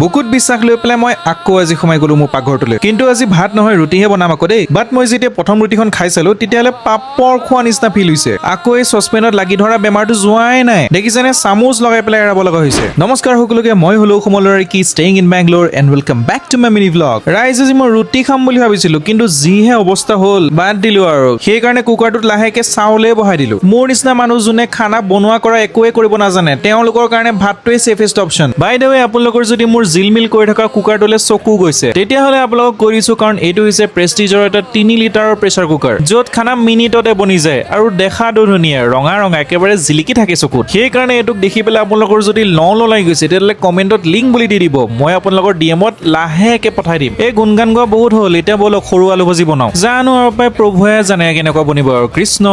বুকুত বিশ্বাস লৈ পেলাই মই আকৌ আজি সোমাই গ'লো মোৰ পাকঘৰটোলৈ। কিন্তু আজি ভাত নহয়, ৰুটিহে বনাম আকৌ দেই। বাট মই যেতিয়া প্ৰথম ৰুটিখন খাই চালো, তেতিয়াহ'লে পাপৰ খোৱা নিচিনা ফিল হৈছে। আকৌ এই চচপেনত লাগি ধৰা বেমাৰটো যোৱাই নাই, দেখিছেনে? চামুচ লগাই পেলাই এৰাব লগা হৈছে। নমস্কাৰ সকলোকে, মই হলো সুমল কি staying in Bangalore and welcome back to my mini vlog। ৰাইজ, আজি মই ৰুটি খাম বুলি ভাবিছিলো, কিন্তু যিহে অৱস্থা হ'ল, বাদ দিলো আৰু। সেইকাৰণে কুকাৰটোত লাহেকে চাউলে বহাই দিলো। মোৰ নিচিনা মানুহ যোনে খানা বনোৱা কৰা একোৱে কৰিব নাজানে, তেওঁলোকৰ কাৰণে ভাতটোৱে safest option. By the way, আপোনালোকৰ যদি মোৰ জিলমিল কৰি থকা কুকাৰটোলৈ চকু গৈছে, তেতিয়াহ'লে আপোনালোকক কৈ দিছো, কাৰণ এইটো হৈছে প্ৰেষ্টিজৰ এটা 3 লিটাৰৰ প্ৰেচাৰ কুকাৰ, য'ত খানা মিনিটতে বনি যায় আৰু দেখাটো ধুনীয়া, ৰঙা ৰঙা একেবাৰে জিলিকি থাকে চকুত। সেইকাৰণে এইটোক দেখি পেলাই আপোনালোকৰ যদি লওঁ লওঁ লাগি গৈছে, তেতিয়াহ'লে কমেণ্টত লিংক বুলি দি দিব, মই আপোনালোকৰ ডিএমত লাহেকে পঠাই দিম। এই গুণগান গোৱা বহুত হ'ল, এতিয়া ব'লক সৰু আলু ভাজি বনাওঁ। জানো আৰু প্ৰায় প্ৰভুৱে জানে কেনেকুৱা বনিব আৰু, কৃষ্ণ।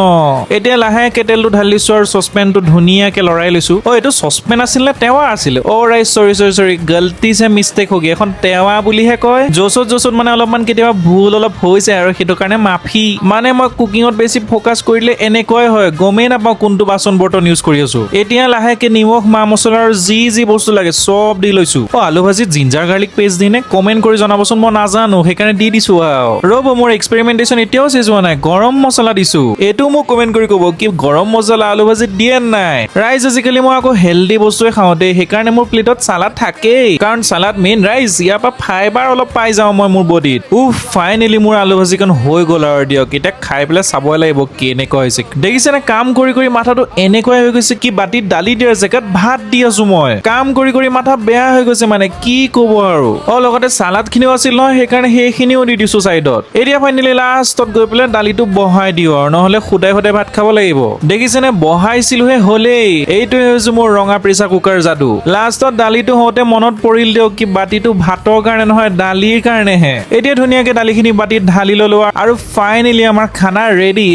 এতিয়া লাহেকে তেলটো ঢালি দিছো আৰু চচপেনটো ধুনীয়াকে লৰাই লৈছো। অ, এইটো চচপেন আছিল নে টেৱা আছিলে? অ ৰাইজ, চৰি চৰি চৰি, गलती से মিষ্টেক हो गई। এখন টেৱা বুলিহে কয়। জচত জচত মানে অলপমান কেতিয়াবা ভুল অলপ হৈছে আৰু সেইটো কাৰণে মাফি। মানে মই কুকিঙত বেছি ফ'কাছ কৰিলে এনেকুৱাই হয়, গমেই নাপাওঁ কোনটো বাচন বৰ্তন ইউজ কৰি আছো। এতিয়া লাহেকে নিমখ, মা মছলা আৰু যি যি বস্তু লাগে চব দি লৈছো। অ, আলু ভাজিত জিঞ্জাৰ গাৰ্লিক পেষ্ট দি নে? কমেণ্ট কৰি জনাবচোন, মই নাজানো, সেইকাৰণে দি দিছো। আৰু ৰ'ব, মোৰ এক্সপেৰিমেণ্টেশ্যন এতিয়াও শেষ হোৱা নাই। গৰম মছলা দিছো, এইটো মোক কমেণ্ট কৰি ক'ব কি গৰম মছলা আলু ভাজিত দিয়ে নাই। ৰাইজ, আজিকালি মই আকৌ হেল্ডি বস্তুৱে খাওঁ দেই, সেইকাৰণে মোৰ প্লেটত চালাড থাকেই, কাৰণ চালাড মেইন ৰাইজ, ইয়াৰ পৰা ফাইবাৰ অলপ পাই যাওঁ মই মোৰ বডিত। উফ, ফাইনেলি মোৰ আলু ভাজিকণ হৈ গ'ল আৰু দিয়ক, এতিয়া খাই পেলাই চাবই লাগিব কেনেকুৱা হৈছে। দেখিছেনে, কাম কৰি কৰি মাথাটো এনেকুৱাই হৈ গৈছে কি বাতিত দালি দিয়াৰ জেগাত ভাত দি আছো মই। কাম কৰি কৰি মাথা বেয়া হৈ গৈছে, মানে কি ক'ব আৰু। অ, লগতে চালাড খিনিও আছিল নহয়, সেইকাৰণে সেইখিনিও দি দিছো চাইডত। এতিয়া ফাইনেলি লাষ্টত গৈ পেলাই দালিটো বহাই দিওঁ আৰু, নহ'লে সুদাই সুদাই ভাত খাব লাগিব। দেখিছেনে, বহাইছিলোহে হ'লেই। এইটোৱে হৈছে মোৰ ৰঙা প্ৰেচাৰ কুকাৰ যাদু। লাষ্টত দালিটো হওঁতে মনত পৰিল দিয়ক কি বাতিটো ভাতৰ কাৰণে নহয়, দালিৰ কাৰণেহে। এতিয়া ধুনীয়াকে দালিখিনি বাতিত ঢালি ললো আৰু ফাইনেলি আমাৰ খানা ৰেডি।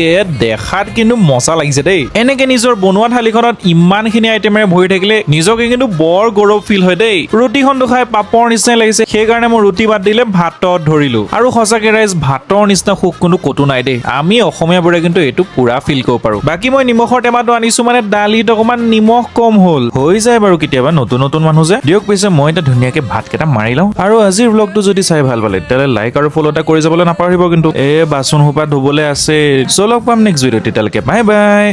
দেখাত কিন্তু মজা লাগিছে দেই। এনেকে নিজৰ বনোৱা থালিখনত ইমানখিনি আইটেমেৰে ভৰি থাকিলে নিজকে কিন্তু বৰ গৌৰৱ ফিল হয় দেই। ৰুটিখনটো খাই পাপৰ নিচিনাই লাগিছে, সেইকাৰণে মই ৰুটি বাদ দিলে ভাতত ধৰিলো। আৰু সঁচাকে ৰাইজ, ভাতৰ নিচিনা সুখ কিন্তু ক'তো নাই দেই। আমি অসমীয়াবোৰে কিন্তু এইটো পুৰা ফিল কৰিব পাৰো। বাকী মই নিমখৰ টেমাটো আনিছো, মানে দালিত অকণমান নিমখ কম হ'ল, হৈ যায় বাৰু কেতিয়াবা, নতুন নতুন মানুহ যে। দিয়ক পিছে, মই এতিয়া ধুনীয়াকে ভাতকেইটা মাৰি লওঁ। আৰু আজিৰ ব্লগটো যদি চাই ভাল পালে, তেতিয়াহ'লে লাইক আৰু ফ'ল' এটা কৰি যাবলৈ নাপাহৰিব কিন্তু। এই বাচন সোপা ধুবলৈ আছে। চ' লগ পাম নেক্সট ভিডিঅ', তেতিয়ালৈকে বাই বাই।